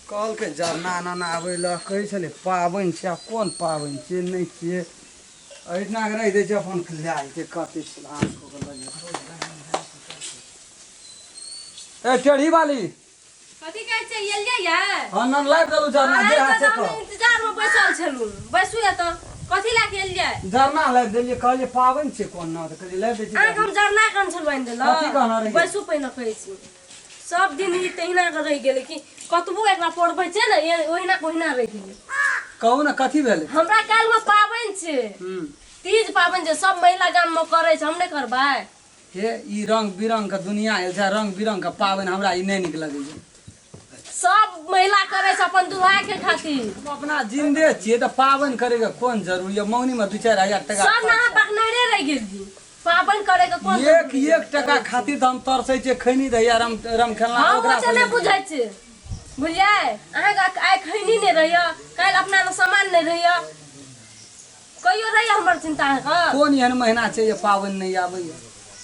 कहलकै जरना नाना आबै लए, कहै छलै पाबनि छै, आब कोन पाबनि छियै नहि छियै, एहिठिना के रहि दै छै, अपन लए जेतै कते सुधार कऽ के लऽ जेतै। ए टेढ़ी वाली, कथी कहै छै? एलियै यै? हँ, नन लाबि देलहुँ जरना, जे हाथ से हम कह। इंतजार में बैसल छलहुँ, बैसू एतऽ। कथी लए के एलियै? जरना लाबि देलियै, कहलियै पाबनि छै कोन ना, तऽ कहलियै लाबि दै छी। अहाँके हम जरना कन छलहुँ आनि देलहुँ? कथी कहने रहियै? बैसू पहिने, कहै छी सब दिन ई तहिना के रहि गेलै कि कतबो एकरा पढ़बै छै ने, ओहिना के ओहिना रहि गेलै। कहू ने, कथी भेलै? हमरा काल्हि में पाबनि छै। तीज पाबनि छै, सब महिला गाम में करै छै, हम नहि करबै? हे, ई रंग बिरंग के दुनिया आयल छै, रंग बिरंग के पाबनि, हमरा ई नहि नीक लगैया। सब महिला करै छै अपन दुल्हा के खातिर। हम अपना जिन्दे छियै तऽ पाबनि करे के कोन जरूरी है? मौनी में 2-4 हजार टका सब नहा बकनारे रहि गेलियै, पाबनि करे के कोन एक जरूरी? एक टका खातिर तऽ हम तरसै छियै, खैनी दैया रम रम खेलना हम ओकरा ओते नहि बुझै छियै, बुझलियै? अहाँके आइ खैनी नहि रहैया, काल्हि अपना लग सामान नहि रहैया, कहियो रहैया हमर चिंता अहाँके? कोन एहन महीना छै जे पाबनि नहि आबैया?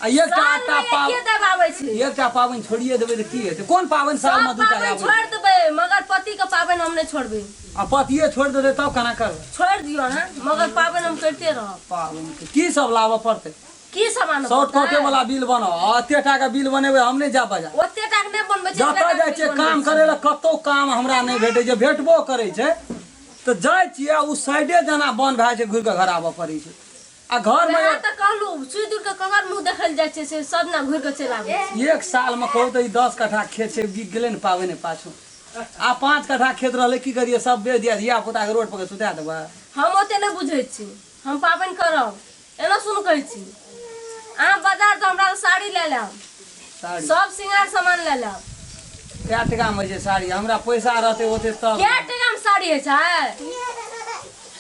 आ एकटा साल आटा मे पाब एके दब आबै छै। एकटा पाबनि छोड़िए देबै तऽ की हेतै? कोन पाबनि सालमे सब दूटा पाबनि आबै? छोड़ि देबै, मगर पति के पाबनि हम नहि छोड़बै। आ पतिए छोड़ि देतै तब केना करबै? छोड़ि दियौ अहाँ, मगर पाबनि हम करिते रहब। पाबनि के की सब लाबऽ पड़तै? की सब आनऽ शॉर्टकटे पड़तै? वाला बिल बनाउ, आ एते टाका बिल बनेबै, हम नहि जायब बाजार। ओते टाका नहि बनबै छै। जतऽ जाइ छियै काम करै लए, कतहु काम हमरा नहि भेटै छै। भेटबो करै छै तऽ जाइ छियै, आ ओ साइडे जेना बन्द भए जाइ छै, घुरि कऽ घर आबऽ पड़ै छै। आ घरमे वएह तऽ कहलहुँ, सुइ दूर के ककर मुँह देखल जाइ छै, से सब ने घुरि कऽ चलि आबै छै। एक सालमे कहू तऽ ई 10 कट्ठा खेत छै, बिक गेलै ने पाबनि पाछू। आ 5 कट्ठा खेत रहलै, की करियै? सब बेच दिया, धिया पुताके रोड पर सुता देबै? हम ओते नहि बुझै छी, हम पाबनि करब। एना सुन, कहै छी, अहाँ बाजार तऽ हमरा साड़ी लए लेब। साड़ी? सब सिंगार सामान लए लेब। कए टकामे होइ छै साड़ी? हमरा पैसा रहतै ओते तब। कए टकामे साड़ी होइ छै?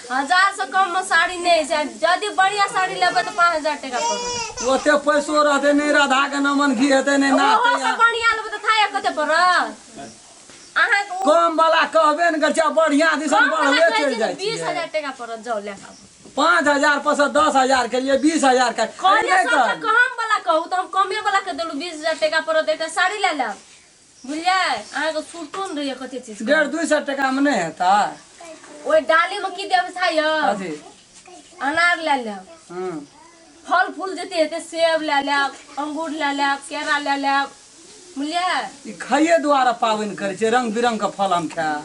हजार से कम मे साड़ी नहि होइ छै। यदि बढ़िया साड़ी लेबै तऽ 5000 टका पड़त। ओते पैसो रहतै नहि, राधाके नमन घी हेतै नहि ओहो नाचतै। से बढ़िया लेबै तऽ थाया कते पड़त अहाँके? कम वाला कहबे ने करै छै, आ बढ़िया दिसन कम वाला बढ़ले कहै चलि छी जाइ तऽ बीस छियै। हजार टका पड़त, जाउ लए कऽ आबू। 5000 पर से 10,000 के लिए 20,000 के कहलियै नहि सबसँ कहलियै। कम वाला कहू तऽ हम कमे वाला के देलहुँ। 20,000 टका पड़त, एकटा साड़ी लए लेब, बुझलियै? अहाँके सुरतो नहि रहैया कते चीज के। 150-200 टकामे नहि हेतै? ओहि डाली मे की देब थाय? कथी? अनार लए लेब। फल फूल जते हेतै, सेब लए लेब, अंगूर लए लेब, केरा लए लेब, बुझलियै? ई खाइए दुआरे पाबनि करै छै? रंग बिरंग के फल हम खाय?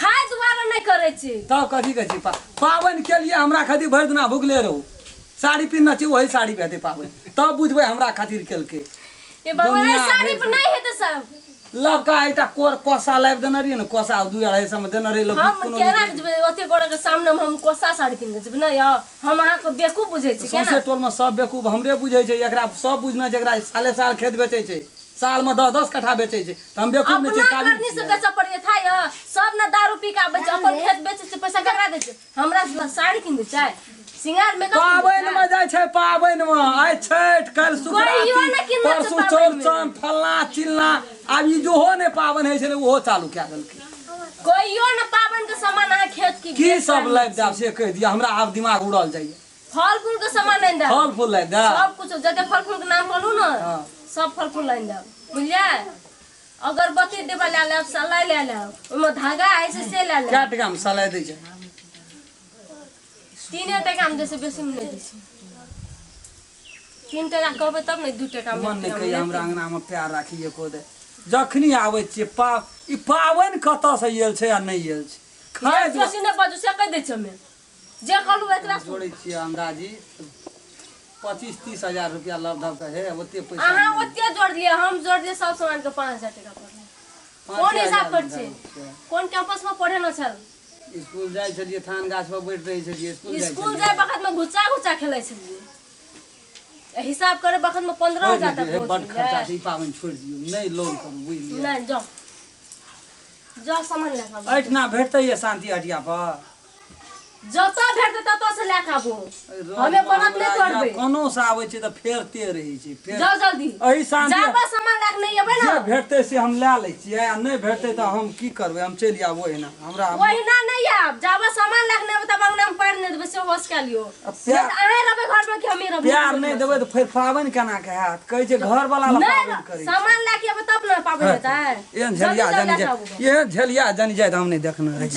खाय दुआरे नहि करै छी। तब कथी कहै छी? पाबनि के लिए हमरा खातिर भरि दिना भुखले रहू, साड़ी पिन्हने छी, वही साड़ी पे हेतै पाबनि, तब बुझबै हमरा खातिर केलकै। ए भगवान, दुनिया साड़ी भरि पर नहि हेतै सब। लबका एकटा कोर कोसा लाबि देने रहियै ने, कोसा 2-2.5 मे देने रहियै लोक। हम कोनो केना के जेबै ओते गोरे के सामने मे हम कोसा साड़ी पिन्ह के जेबै? नहि यौ, हम अहाँके बेवकूफ बुझै छी केना? सौंसे टोलमे सब बेवकूफ हमरे बुझै छै। एकरा सब बुझना छै, एकरा साले साल खेत बेचै छै, सालमे 10-10 कट्ठा बेचै छै, तऽ हम बेवकूफ नहि छियै, अपना काबिल करनी से छियै। बेचऽ पड़ै था यौ। सब ने दारू पी के आबै छै, अपन खेत बेचै छै, पैसा ककरा दै छै? हमरा साड़ी कीन दै छै, सिंगार मेकअप कीन दै पाबनि छै? मे जाइ छै पाबनि मे, आइ छठि, काल्हि कहियो सुकराती, नहि किनने छै परसू पाबनिमे। चौरचन, फल्लाँ चिल्लाँ। आब ई जोहो नहि पाबनि होइ छलै, ओहो चालू कए देलकै। कहियो ने पाबनि के सामान अहाँ खेत की की सब लाबि देब से कहि दिअ हमरा, आब दिमाग उड़ल जाइए। फल फूल के सामान आनि देब। फल फूल लाबि देब? सब कुछ, जते फल फूल के नाम कहलू ने, सब फल फूल आनि देब, बुझलियै? अगरबत्ती देबा लए लेब, सलाई लए लेब, ओहिमे धागा होइ छै से लए लेब। कए टकामे सलाइ दै छै? 3 टका मे दै छै, बेसी मे नहि दै छै। 3 टका कहबै तब ने, 2 टका मे मन नहि 1 टका मे कहिया लेतै। हमरा अंगनामे पैर राखी एको दे। जखनी आबै छियै पा ई पाबनि कतऽसँ आयल छै आ नहि आयल छै खाय एक बेसी नहि बाजू, से कहि दै छियै। हमे जे कहलू एतबा सुन। जोड़ै छियै अंदाजी 25-30 हजार रुपया लग धब के हे, ओते पैसा अहाँ नहि। ओते जोड़लियै, हम जोड़लियै सब सामान के 5000 टका पड़लै। कोन पाँचे हिसाब हजार करै छै? छै। कोन कैंपस में पढ़ेने छल? स्कूल जाइ छलियै, थान गाछ पर बैठ रहै छलियै, स्कूल जाइ स्कूल छलियै। जाय बखत में घुचा घुचा खेलै छलियै, हिसाब करे बखत में 15,000 तक हे, पहुँच बड खर्चा गेलै। छै ई पाबनि, छोड़ि दियौ, नहि लोन करू, बुझलियै? नहि, जाउ जाउ, सामान लए कऽ आबू। एहिठिना भेटतै ये शान्ति हटिया पर? जतऽ भेटतै ततऽ से लए कऽ आबू। हमे व्रत नहि तोड़बै। कोनो से आबै छै तऽ फेरते रहै छै फेर। जाउ जल्दी। एहि शान्ति जाबऽ सामान लए कऽ नहि एबै जे ने भेटतै से हम लए लै छियै आ नहि भेटतै तऽ हम की करबै, हम चलि आयब ओहिना। हमरा ओहिना नहि आयब, जाबऽ सामान लए कऽ नहि एबै तब अंगना मे पारि नहि देबै, से होश कए लियौ। आ प्यार नहि तऽ अहें रहबै घर मे कि हमही रहबै? प्यार नहि देबै तऽ फेर पाबनि केना के हैत? कहै छै घर वाला लए नहि पाबनि करै छै। सामान लए कऽ एबै तब ने पाबनि हेतै। एहन जल्दी झेलिया जल्दी जानी लए कऽ जाय आबू। एहन झेलिया जानी जाय तऽ हम नहि देखने रही।